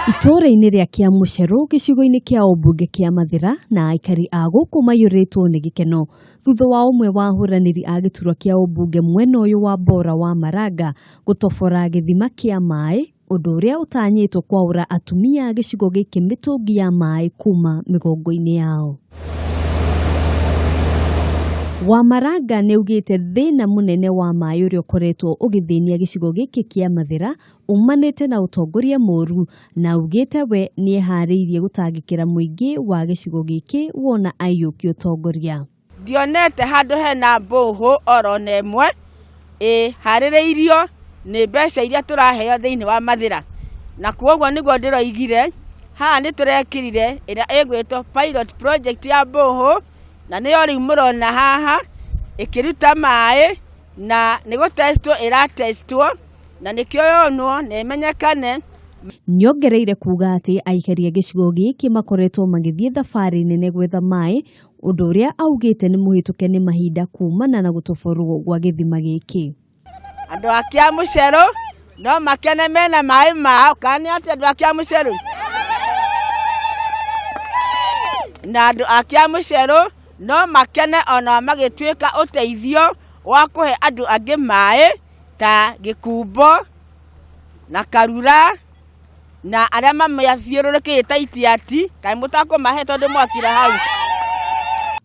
Itũũra-inĩ rĩa Kĩamũcerũ gĩcigo-inĩ kĩa ũmbunge kĩa Mathĩra na aikari a gũkũ maiyũrĩtwo nĩ gĩkeno thutha wa ũmwe wa ahũranĩri a gĩturwa kĩa ũmbunge mwena ũyũ wa Bora wa Maranga gũtobora gĩthima kĩa maĩ ũndũ ũrĩa ũtanyĩtwo kwaũra atumia a gĩcigo gĩkĩ mĩtũngi ya maĩ kuma mĩgongo-inĩ yao. Wamaranga nĩaugĩte thĩna mũnene wa maĩ ũrĩa ũkoretwo ũgĩthĩnia gĩcigo gĩkĩ kĩa Mathĩra umanĩte na ũtongoria mũru na augĩte we nĩeharĩirie gũtangĩkĩra mũingĩ wa gĩcigo gĩkĩ wona aiyũkia ũtongoria. Ndionete handũ hena borehole oro na ĩmwe ĩharĩrĩirio nĩ mbeca iria tũraheo thĩinĩ wa Mathĩra, na koguo nĩguo ndĩroigire haha nĩ tũrekĩrire ĩrĩa ĩgwĩtwo pilot project ya borehole, na nĩyo rĩu mũrona haha ĩkĩruta maĩ na nĩ gũtestwo ĩratestwo na nĩkĩo yonwo na ĩmenyekane. Nĩongereire kuga atĩ aikari a gĩcigo gĩkĩ makoretwo magĩthiĩ thabarĩ nene gwetha maĩ ũndũ ũrĩa augĩte nĩ mũhĩtũke nĩ mahinda kumana na gũtoborwo gwa gĩthima gĩkĩ. Andũ a Kĩamũcerũ no makene mena maĩ mao, kana nĩ atĩ andũ a Kĩamũcerũ? Na andũ a Kĩamũcerũ no makene ona magĩtuĩka ũteithio wa kũhe andũ angĩ maĩ ta Gĩkumbo na Karura na arĩa mamathiũrũrũkĩte ta Itiati, kaĩ mũtakũmahe tondũ mwakira hau.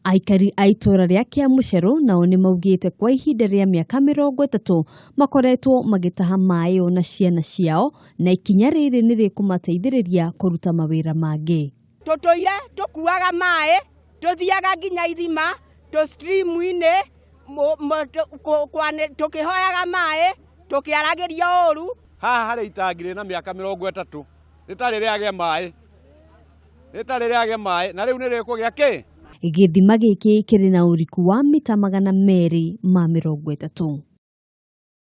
Aikari a itũũra rĩa Kĩamũcerũ nao nĩ maugĩte kwa ihinda rĩa mĩaka 30 makoretwo magĩtaha maĩ ona ciana ciao na ikinya rĩrĩ nĩ rĩkũmateithĩrĩria kũruta mawĩra mangĩ. Tũtũire tũkuaga maĩ tũthiaga nginya ithima tũ stream-inĩ tũkĩhoyaga maĩ tũkĩaragĩrio ũru. Haha harĩ itangi rĩna mĩaka 30 rĩtarĩ rĩagĩa maĩ, rĩtarĩ rĩagĩa maĩ na rĩu nĩ rĩkũgĩa kĩ? Gĩthima gĩkĩ kĩrĩ na ũriku wa mita 230.